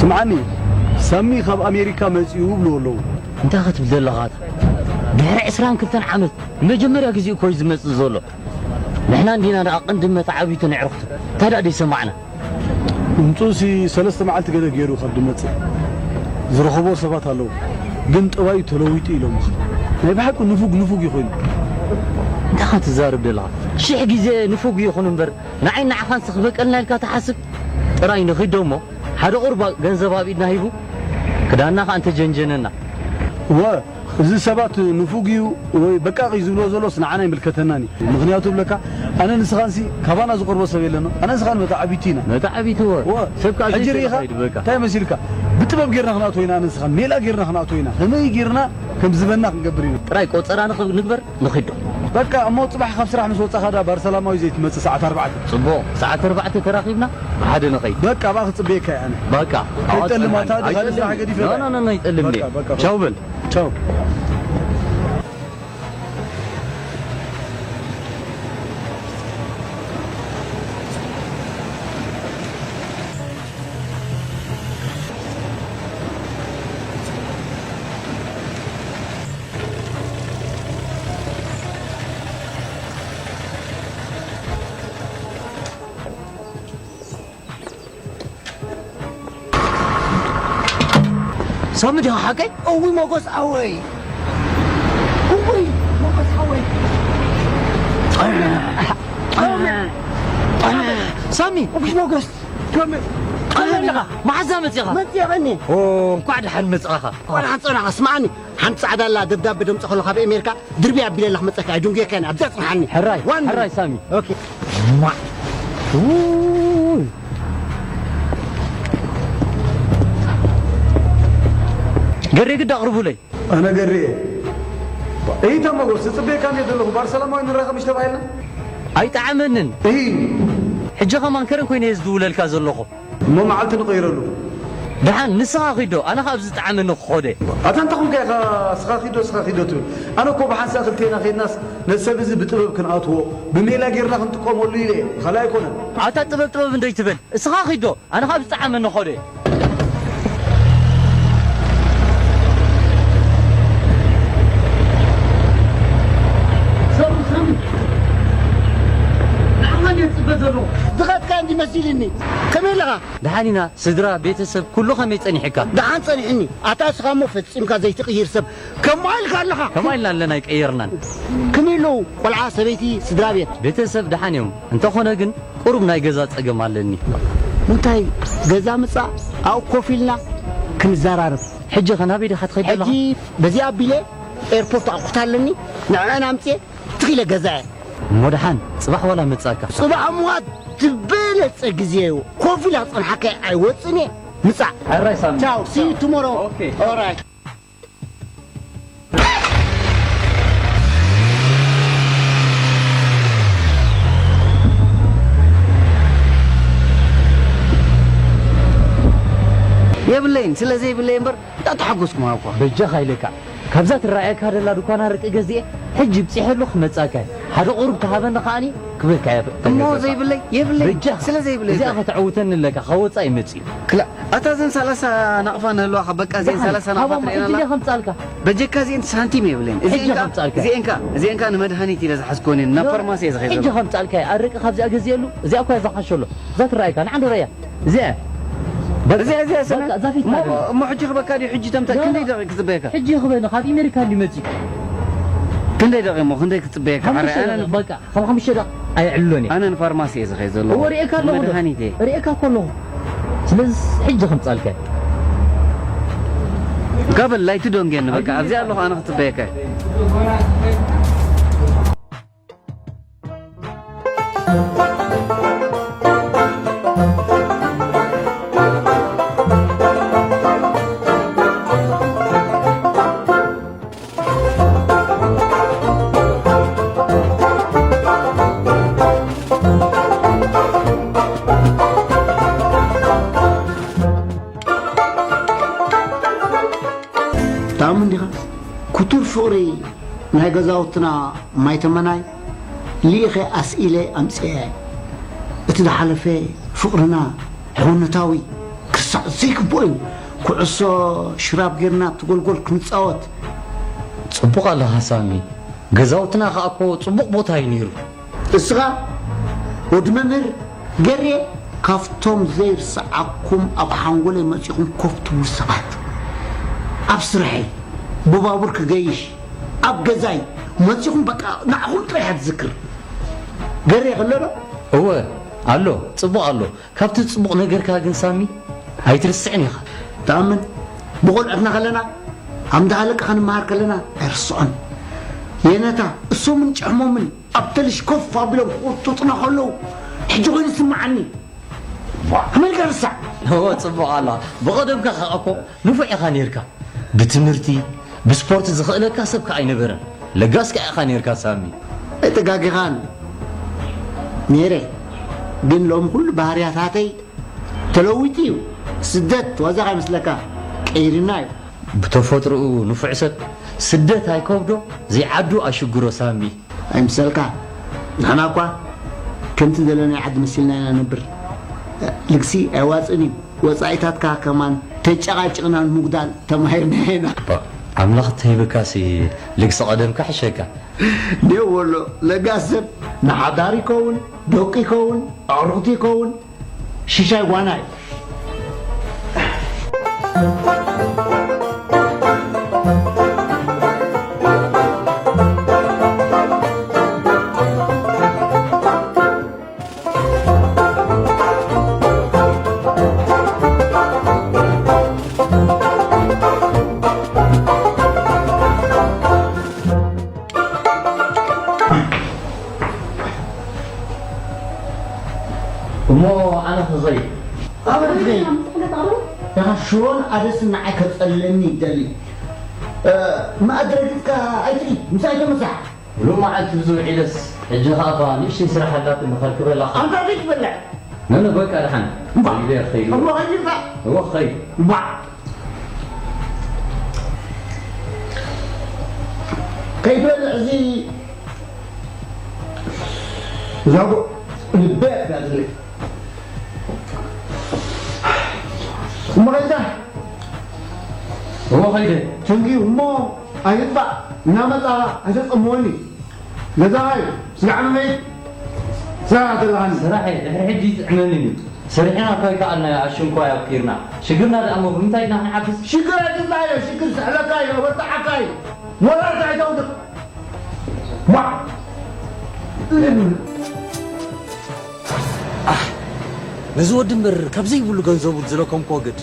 ስምዓኒ፣ ሳሚ ካብ ኣሜሪካ መጺኡ ይብሉ ኣለዉ። እንታይ ክትብል ዘለኻ? ድሕሪ ዕስራን ክልተን ዓመት ንመጀመርያ ግዜ እኮ እዩ ዝመጽእ ዘሎ። ንሕና እንዲና ደኣ ቅንዲ መተዓቢቱ ነዕርኽቱ። እንታይ ደኣ ደይሰማዕና? ምምጽኡሲ ሰለስተ መዓልቲ ገለ ገይሩ ካብ ዝመጽእ ዝረኸቦ ሰባት ኣለዉ። ግን ጠባዩ ተለዊጡ ኢሎምኻ። ናይ ብሓቂ ንፉግ ንፉግ እዩ ኮይኑ። እንታይ ኢኻ ትዛረብ ዘለኻ? ሽሕ ግዜ ንፉግ ይኹን እምበር ንዓይ ንዓኻንስ ክበቀልና ኢልካ ትሓስብ? ጥራይ ንኺዶ እሞ ሓደ ቁሩብ ገንዘብ ኣብ ኢድና ሂቡ ክዳንና ከኣ እንተጀንጀነና። እወ፣ እዚ ሰባት ንፉግ እዩ ወይ በቃቕ እዩ ዝብሎ ዘሎስ ንዓና ኣይምልከተናን እዩ። ምኽንያቱ እብለካ፣ ኣነ ንስኻንሲ ካባና ዝቐርቦ ሰብ የለና። ኣነ ንስኻን መተዓቢቲ ኢና። መተዓቢቲ እወ። እወ፣ ሰብ ከኣ ሕጂ ዘይሰለኻ ርኢኻ፣ ይድበካ። እንታይ መሲልካ? ብጥበብ ጌርና ክንኣትዎ ኢና፣ ኣነ ንስኻን ሜላ ጌርና ክንኣትዎ ኢና። ከመይ ጌርና ከም ዝበና ክንገብር ኢና። ጥራይ ቆጸራ ንኽ-፣ ንግበር። ንኺዶ። በቃ፣ እሞ ጽባሕ ካብ ስራሕ ምስ ወጻኻ ዳ ባር ሰላማዊ ዘይትመጽእ ሰዓት ኣርባዕተ? ጽቡቕ፣ ሰዓት ኣርባዕተ ተራኺብና ብሓደ ንኸይድ። በቃ፣ ኣብኣ ክጽበየካ እየ ኣነ። በቃ፣ ኣይጠልም፣ ኣዋጽኣና። ኣታ ድኻ ኣይጠልም። ስራሕ ገዲፈ ኖ፣ ኖ፣ ኖ፣ ኖ፣ ኣይጠልም። በቃ፣ በቃ። ቻው በል። ቻው። ሳሚ ዲኻ ሓቀይ? እውይ ሞጎስ ሓወይ። እውይ ሞጎስ ሓወይ። ሳሚ። እውይ ሞጎስ። ከመይ? ከመይ ኢኻ? መሓዛ መጺኻ? መጺእኒ። ኦ፣ እንኳዕ ደሓን መጻኻ። እንኳዕ ደሓን ጸናኻ። ስምዓኒ፣ ሓንቲ ጻዕዳ ኣላ ደብዳቤ ደምጽእ ከሎ ካብ ኣሜሪካ ድርብያ ኣቢለላ ክመጸካ እየ። ድንጉየካ እየ። ኣብዛ ጽንሓኒ። ሕራይ፣ ዋን ሕራይ ሳሚ። ኦኬ። ማ-፣ ውይ። ገሬ ግዳ ኣቕርቡለይ። ኣነ ገሬ እየ። እይ ተመጎስ፣ ዝጽበየካ እንዴ ዘለኹ፣ ባር ሰላማዊ ንራኸብ ምሽ ተባሂልና? ኣይጠዓመንን። እይ። ሕጂ ኸማን ከረን ኮይነ እየ ዝድውለልካ ዘለኹ። እሞ መዓልቲ ንቐይረሉ። ደሓን፣ ንስኻ ኺዶ፣ ኣነ ኸኣ ኣብዚ ዝጠዓመኒ ክኸዶ እየ። ኣታ እንታይ ኾንካ ኢኻ፣ ስኻ ኺዶ፣ ስኻ ኺዶ ትብል? ኣነ እኮ ብሓንሳእ ክልቴና ኸይድናስ፣ ነዚ ሰብ እዚ ብጥበብ ክንኣትዎ፣ ብሜላ ጌርና ክንጥቀመሉ ኢለ እየ። ካልእ ኣይኮነን። ኣታ ጥበብ ጥበብ እንዶ ኣይትበል። እስኻ ኺዶ፣ ኣነ ኸኣ ብዝጠዓመኒ ኸዶ እየ። ሳሚ፣ ሳሚ። ንዓኻ እንድየ ዝጽበ ዘለኹ። ዝኸድካ እንዲ መሲልኒ። ከመይ ኣለኻ? ደሓን ኢና፣ ስድራ፣ ቤተሰብ፣ ኩሉ ኸመይ ጸኒሕካ? ደሓን ጸኒሕኒ። ኣታ እስኻ እሞ ፈጺምካ ዘይትቕይር ሰብ። ከምኡ ኢልካ ኣለኻ። ከማይ ኢልና ኣለና ኣይቀየርናን። ከመይ ኣለዉ ቆልዓ፣ ሰበይቲ፣ ስድራ ቤት? ቤተሰብ ደሓን እዮም። እንተኾነ ግን ቁሩብ ናይ ገዛ ጸገም ኣለኒ። እንታይ ገዛ ምጻእ? ኣብኡ ኮፍ ኢልና ክንዘራረብ። ሕጂ ኸ ናበይ ዲኻ ትኸይድ ዘለኻ? ሕጂ በዚኣ ኣቢለ ኤርፖርት ኣቑሑት ኣለኒ። ንዕአን ኣምጽኤ ትኺለ ገዛ እየ። እሞ ደሓን ጽባሕ ዋላ መጻእካ። ጽባሕ እሞ ዝበለጸ ግዜ እዩ። ኮፍ ኢላ ክጸንሓካ እየ፣ ኣይወጽእን እየ። ምጻእ። ሕራይ ሳሚ። ቻው፣ see you tomorrow። ኦኬ። ኦራይት። የብለይን፣ ስለ ዘይብለይ እምበር፣ እንዳተሓጎስኩ ምሃብኳ። በጃኻ ኢለካ፣ ካብዛ ትረኣየካ ደላ ድኳን ኣረቂ ገዚኤ፣ ሕጂ ብጺሐሉ ክመጻካ እየ። ሓደ ቁሩብ ተሃበኒ ከኣኒ፣ ክበካ እየ። እሞ ዘይብለይ፣ የብለይ፣ በጃኻ። ስለ ዘይብለይ እዚኣ እኮ። ከተዕውተኒ ኣለካ፣ ካብ ወጻኢ መጺኡ። ክላ-፣ ኣታ እዘን ሰላሳ ናቕፋ ንህልዋኻ፣ በቃ እዚአን ደሓን፣ ሰላሳ ናቕፋ ካብኦም ትርእየን ሕጂ ኣላ? ድየ ከምጻልካ? በጀካ እዚአን ሳንቲም የብለይን። ሕጂ እዚአንካ፣ ከምጻልካ። እዚአንካ፣ እዚአንካ ንመድሃኒት ኢለ ዝሓዝኮን እየን። ናብ ኖ፣ ፋርማሲ እየ ዝኸይድ ሕጂ ዘለኹ። ከምጻልካ እየ። ኣረቂ ካብዚኣ ገዚኤሉ፣ እዚኣ እኳ እያ ዝሓሸሎ። እዛ ትረኣየካ፣ ንዓንዶ ረእያ። እዚኣ። በቃ። እዚኣ፣ እዚኣ ስነ? በቃ፣ እዛ ፊት እሞ፣ ናገር። እሞ ሕጂ ክበካ ድዩ? ሕጂ ተምታ ኖ፣ ክንደይ ኖ። ደቂቕ ክጽበየካ? ሕጂ ክበ-፣ ካብ ኣሜሪካ እንዲ መጺእ። ክንደይ ደቂቕ እሞ፣ ክንደይ ክጽበየካ? ሓራይ ሓሙሽተ ኣነ ደቂቕ፣ በቃ። ካብ ሓሙሽተ ደቂቕ ኣየዕልሎን እየ። ኣነ ንፋርማሲ እየ ዝኸይድ ዘለኹ። እወ፣ ርኤካ ኣለኹ ዶ? መድሃኒት እየ። ርኤካ እኮ ኣለኹ። ስለዚ ሕጂ ከምጻልካ እየ። ጋበል ላይቲ ዶንጌን በቃ፣ ኣብዚ ኣለኹ ኣነ ክጽበየካ እየ። ትኣምን ዲኻ? ክቱር ፍቕሪ ናይ ገዛውትና ማይ ተመናይ ልኢኸ ኣስኢለ ኣምጽኤ። እቲ ዝሓለፈ ፍቕርና ሕውነታዊ ሳዕ ዘይግብኦ እዩ። ኩዕሶ ሽራብ ጌርና ኣብቲ ጎልጎል ክንጻወት። ጽቡቕ ኣለኻ ሳሚ። ገዛውትና ከኣ እኮ ጽቡቕ ቦታ እዩ ነይሩ። እስኻ ወዲ መምህር ገሬ፣ ካብቶም ዘይርስዓኩም ኣብ ሓንጎለይ መጺኹም ኮፍ ትብሉ ሰባት። ኣብ ስርሐይ ብባቡር ክገይሽ፣ ኣብ ገዛይ መጺኹም በቃ ንዓኹም ጥራይ እያ ትዝክር። ገሬ ከሎ ዶ? እወ፣ ኣሎ፣ ጽቡቕ ኣሎ። ካብቲ ጽቡቕ ነገርካ ግን ሳሚ፣ ኣይትርስዕን ኢኻ። ትኣምን? ብቖልዕትና ከለና፣ ኣብ እንዳ ሃለቃ ክንመሃር ከለና ኣይርስዖን። የነታ፣ እሶምን ጨሕሞምን ኣብ ተልሽ ኮፍ ኣቢሎም ክቕጡጡና ከለዉ፣ ሕጂ ኮይኑ ይስምዓኒ። ከመይ ኢልካ ርሳዕ? እወ፣ ጽቡቕ ኣላ። ብቐደምካ ከኣ እኮ ንፉዕ ኢኻ ነይርካ። ብትምህርቲ፣ ብስፖርት ዝኽእለካ ሰብ ከኣ ኣይነበረን። ለጋስ ከኣ ኢኻ ነይርካ ሳሚ። ኣይተጋጊኻን። ነይረ። ግን ሎሚ ኩሉ ባህርያታተይ ተለዊጡ እዩ። ስደት ዋዛ ከይመስለካ ቀይርና እዩ። ብተፈጥሮኡ ንፉዕ ሰብ ስደት ኣይከብዶ፣ ዘይዓዱ ኣሽግሮ ሳሚ። ኣይምሰልካ። ንሕና እኳ ከምቲ ዘለናዮ ዓዲ መሲልና ኢና ንነብር። ልግሲ ኣየዋጽእን እዩ። ወጻኢታትካ ከማን ተጨቓጭቕና ንምጉዳል ተማሂርና ኢና። እባ፣ ኣምላኽ እንተሂብካሲ ልግሲ ቀደምካ ሕሸካ። ደው በሎ፣ ለጋስ ሰብ ንሓዳር ይከውን፣ ደቂ ይከውን፣ ኣዕሩኽቲ ይከውን፣ ሽሻይ ጓና እዩ። እሞ ኣነ ክኸይድ። ኣበይ ክትከይድ? ኢኻ ሽሮን ኣደስን ንዓይ ከጸልለኒ ይደሊ። እ፣ መኣዲ ረጊጽካ ኣይትርኢ፣ ምሳይ ተመሳሕ። ሎማዓንቲ ብዙ ዒለስ፣ ሕጂ ኸኣ እባ ንእሽተይ ስራሕ ኣላትኒ፣ ከርክበላ። ኣንታ ዘይትበልዕ። ነነ፣ በቃ፣ ደሓን። እምባ። ከይደ፣ ከይደ። እሞ ከይድካ? እወ፣ ከይድ። እምባ። ከይትበልዕ፣ እዚ እዛ ጉዕ ልበ እያ ትብለኒ። እሞ ከይድካ? እወ፣ ከይደ። ተንኪዩ፣ እሞ ኣይትጥፋእ። እናመጻኻ ኣይተጸምወኒ። ገዛኻ እዩ። ስጋዕ ንኸይድ። ስራሕ ኣለኻኒ። ስራሕ እየ። ድሕሪ ሕጂ ይጥዕመኒ እዩ። ሰሪሕና እኳ ኣይከኣልናዮ፣ ኣሽንኳይ ኣብኪርና። ሽግርና ደኣ እሞ ብምንታይ ኢና ክንዓብስ? ሽግር ኣይትብላዮ። ሽግር ስሕለካ እዩ፣ ወጣዓካ እዩ። ሞራልካ ኣይተውድቕ። ዋ! ኣህ፣ ነዚ ወዲ እምበር ካብ ዘይብሉ ገንዘቡ ዝለከምክዎ ግድ።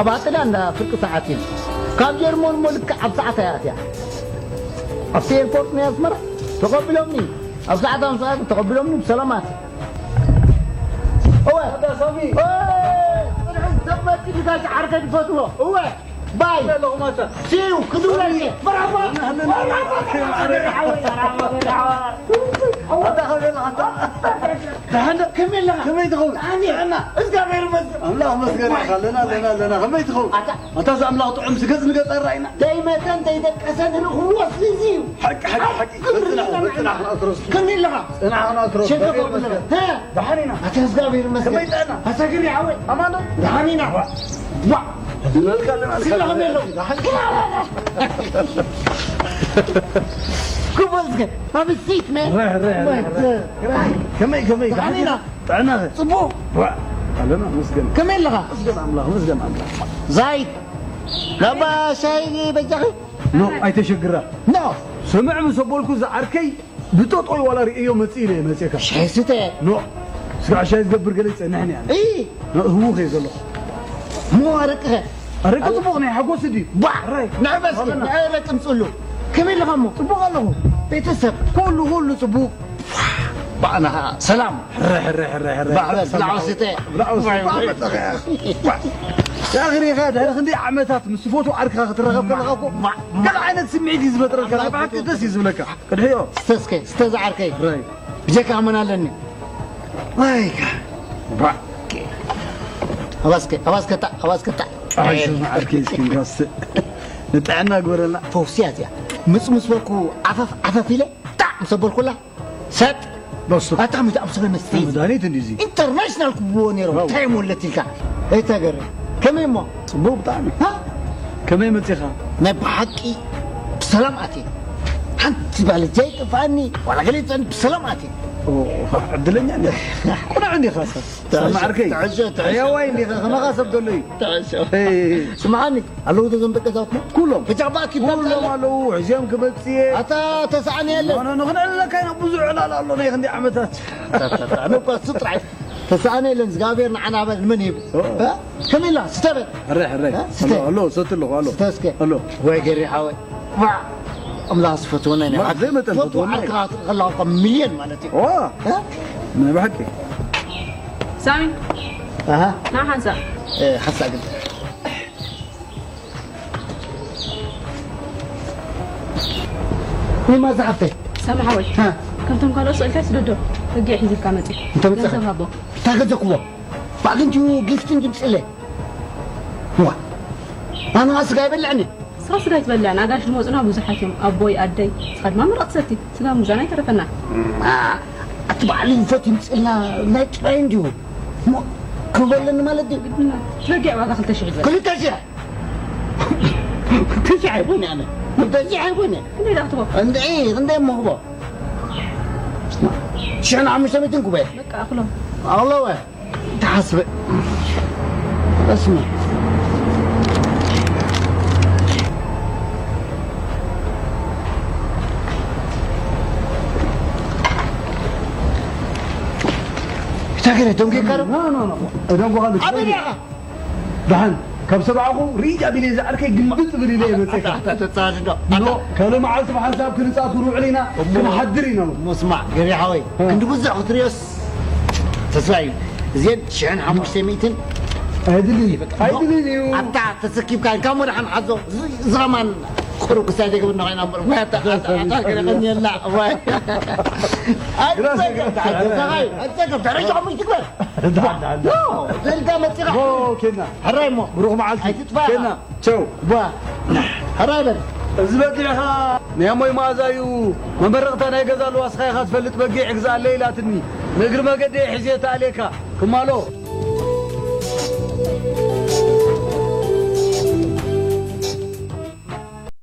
ኣብ ኣጥልያ እንዳ ፍርቂ ሰዓት እዩ። ካብ ጀርመን እሞ ልክዕ ኣብ ሰዓት እያ ኣትያ። ኣብቲ ኤርፖርት ናይ ኣስመራ ተቐቢሎምኒ። ኣብ ሰዓት ኣምሳት ተቐቢሎምኒ ብሰላማት። እወ። ኣታ ሳሚ። እወ። ጽንሑ ዘመድቲ ንጋሽ ዓርከይ ትፈትዎ። እወ። ባይ። ኣለኹም ኣታ። ሲዩ ክድውለልየ። መርሓባ። መርሓባ። መርሓባ። ኣታ ከመይ ኣለኻ ኣታ? ደሓን ዶ? ከመይ ኣለኻ? ከመይ ትኸውን? ደሓን እየ። ጥዕና? እግዚኣብሔር ይመስገን። ኣምላኽ ይመስገን ኢኻ። ኣለና፣ ኣለና፣ ኣለና። ከመይ ትኸውን? ኣታ ኣታ እዚ ኣምላኽ ጥዑም፣ እዚ ገጽ ንገጽ ኣራኢና። ደይመተን ደይደቀሰን ንኹሉ ወስዲ እዚ እዩ። ሓቂ፣ ሓቂ፣ ሓቂ። ክብሪ በጽናሕ፣ ይስማዕ። በጽናሕ ክንኣስሮ እስኪ። ከመይ ኣለኻ? ጽናሕ ክንኣስሮ። ሸንኮ እግዚኣብሔር ተብሎ። ይመስገን። ሀ? ደሓን ኢና። ኣታ እግዚኣብሔር ይመስገን። ከመይ ጥዕና? ኣታ ግሪ ዓወት። ኣማን ዶ? ደሓን ኢና። ዋ። ዋ። ንበልካ ኣለና፣ ስለ ከመይ ኣለዉ? ደሓን። ክበዝከ። ኣብ ስቴት፣ ማን። ረ፣ ረ፣ ረ፣ ረ። ከመይ፣ ከመይ፣ ደሓን ደሓን ኢና። ኢና? ጥዕናኸ? ጽቡቕ። ዋ፣ ኣለና፣ መስገን። ከመይ ኣለኻ? መስገን ኣምላኽ፣ መስገን ኣምላኽ። ዛይድ፣ ናባ ሻሂ በጃኺ? ኖ፣ ኣይተሸግራ። ኖ። ስምዕ ምስ ኣበልኩ ዝዓርከይ ብጠጦይ ዋላ ርእዮ መጽእ ኢለ እየ መጽእካ። ሻሂ ስተ። ኖ። ስጋዕ ሻሂ ዝገብር ገለ ይጸንሕኒ ኣነ። እይ። ኖ፣ ህዉኽ እየ ዘለኹ። ሞ ኣረቅኸ? ኣረቂ ጽቡቕ ናይ ሓጎስ ድዩ? ባ! ራይ። ንዕበስኪ፣ ዋላ። ንዕረቂ ምጽሉ። ከመይ ኣለኻ እሞ? ጽቡቕ ኣለኹ። ቤተሰብ? ኩሉ፣ ኩሉ ጽቡቕ። ባዕና ሰላም። ሕረ፣ ሕረ፣ ሕረ፣ ሕረ። ባዕበል፣ ብላዕ ወስተ። ብላዕ ወስተ። ባዕ መጣኸ። ያ ኣኽሪኻ ድሕሪ ክንደይ ዓመታት ምስ ትፈትዎ ዓርክኻ ክትራኸብ ከለኻ እኮ ማ-፣ ማ-፣ ገለ ዓይነት ስምዒት እዩ ዝፈጥረልካ። ናይ ብሓቂ ደስ እዩ ዝብለካ። ቅድሕዮ። ስተ እስከ፣ ስተ ዝዓርከይ። ራይ። ብጀካ መን ኣለኒ? ዋይካ። ባ-፣ ኣባስከ፣ ኣባስከታ፣ ኣባስከታ። ኣይ፣ ሽማ ዓርከይ እስኪ ንጋስ። ንጥዕና ግበረልና። ፈውሲ እያ እዚኣ። ምጽ ምስ በልኩ ዓፈፍ ዓፈፍ ኢለ ጣዕ ምስ ኣበልኩላ ሰጥ። በሱ። ኣታ ከመይ ትኣምስሎ መስተ እዩ? መድሃኒት እንዲዚ። ኢንተርናሽናል ክብልዎ ነይሮም። ዋው። እንታይ ሞለት ኢልካ? ኣይተገርም። ከመይ እሞ? ጽቡቕ ብጣዕሚ። ሃ? ከመይ መጺኻ? ናይ ብሓቂ ብሰላም ኣትየ። ሓንቲ ባልጃ ይጠፍኣኒ፣ ዋላ ገለ ይጠፍኣኒ፣ ብሰላም ኣትየ። ኦ፣ ዕድለኛ እንዲኻ። ቁኑዕ እንዲኻ ሰብ። ትዕሾ፣ ሰማዕ ዓርከይ። ትዕሾ፣ ትዕሾ። ሕያዋይ እንዲኻ፣ ከማኻ ሰብ ዘሎ እዩ። ትዕሾ። እይ። ስምዓኒ፣ ኣለዉ እዞም ደቂ ገዛውትና? ኩሎም። ብዛዕባ ኣኪብ ኩሎም ኣለዉ፣ ሕዝዮም ክመጽእ እየ። ኣታ ተሳእኒ የለን። ኖ፣ ኖ፣ ኖ፣ ክንዕልለካ ኢና፣ ብዙሕ ዕላል ኣሎ ናይ ክንደይ ዓመታት። ኣነ እኳ እሱ ጥራይ ተሳእኒ የለን፣ እግዚኣብሔር ንዓና ኣበል ንመን ይህብ? ኦ። እ? ከመይ ኢላ? ስተ በል። ሕራይ፣ ሕራይ። እ? ስተ። ኣሎ፣ ኣሎ፣ ሰቲ ኣለኹ፣ ኣሎ። ስተ እስከ። ኣሎ። ወይ ገሪ ሓወይ። ዋ! ኣምላኽ ዝፈትወና ኢና። ማ-፣ ዘይመጠን ትፈትዎ ፈትወና ዓርክኻ እዩ። ከለኻ እኮ ሚልዮን ማለት እዩ። ኦ! እ? ናይ ብሓቂ። ሳሚ፣ ኣሃ። ና ሓንሳእ። እ፣ ሓንሳእ ግን። ወይ ማዛ ሓፍተይ። ሳሚ ሓወይ፣ ሃ። ከምቶም ካልኦት ስእልካ ስደዶ። በጊዕ ሒዝልካ መጺ። እንተ መጻ-፣ ገንዘብ ሃቦ። እንታይ ገንዘብ ክቦ? ባዕሉ እንዲሁ ጊፍት እንጂ ምጽለ። ዋ። ኣነ ስጋ ይበልዕኒ። ንስኻ ስጋ ኣይትበልዕን፣ ኣጋይሽ ዝመጹና ብዙሓት እዮም። ኣቦይ፣ ኣደይ፣ ንስኻ ድማ መረቕ ትሰቲ። ስጋ ምብዛን ኣይተረፈና። ማ፣ ኣቲ ባዕሉ ይፈት ይምጽልና ናይ ጥራይ እንዲሁ። እሞ ክበለኒ ማለት ድዩ? ግድና። በጊዕ ዋጋ ክልተ ሽሕ ይበል። ክልተ ሽሕ? ክልተ ሽሕ ኣይኮነ ኣነ። ክልተ ሽሕ ኣይኮነ። ክንደይ ደኣ ክትቦ? እንድዒ፣ ክንደይ እሞ ክቦ? ሽሕን ሓሙሽተ ሚእትን ክቦ። በቃ፣ ኣኽሎም። ኣለወ። ተሓስበ። በስመ። እንታይ ገለ ደንጒካ ዶ? ኖ፣ ኖ፣ ኖ። ደንጓኻ ልክ ኣበይ ዲኻ? ደሓን፣ ካብ ሰብኣኹ ርኢት ኣቢለ ዝዓርከይ ግምብጥ ብል ኢለ እየ መጸካ። ኣታ፣ ኣታ፣ ተጻዋት እንዶ። ኖ፣ ካልእ መዓልቲ ብሓንሳብ ክንጻወት ክንውዕል ኢና፣ እሞ፣ ክንሓድር ኢና። እሞ ስማዕ፣ ገሪ ሓወይ፣ እ። ክንዲ ብዙሕ ክትርእዮስ ተስፋ እዩ። እዚአን ሽሕን ሓሙሽተ ሚእትን ኣይድልን እዩ፣ ኣይድልን እዩ። ኣታ ተሰኪብካ፣ ካብ መድሓን ሓዞ፣ እዚ፣ እዚ ኸማን ቁሩብ ክሳይ ዘይገብርና ኮይና እምበር፣ ወይ ኣታ፣ ኣታ፣ ኣታ፣ ገለ ቀንየልና፣ ወይ። ኣይ፣ ግራስ ተሰከፍ፣ ተሰከፍ፣ ተሰከፍ፣ ደረጃ ሓሙሽተ ግበር። ደሓን፣ ደሓን፣ ኖ፣ ደልጋ መጺኻ። ኦ፣ ኬና። ሕራይ እሞ። ብሩኽ መዓልቲ። ኣይትጥፋእ። ኬና። ቸው። ቧ። ሕራይ በል። እዚ በጊዕኻ ናይ ኣሞይ መኣዛ እዩ። መመረቕታ ናይ ገዛ ኣለዋ፣ እስኻ ኢኻ ትፈልጥ፣ በጊዕ ግዝኣለይ ኢላትኒ። ንእግሪ መገደይ ሒዘ ተኣልየካ። ክማሎ።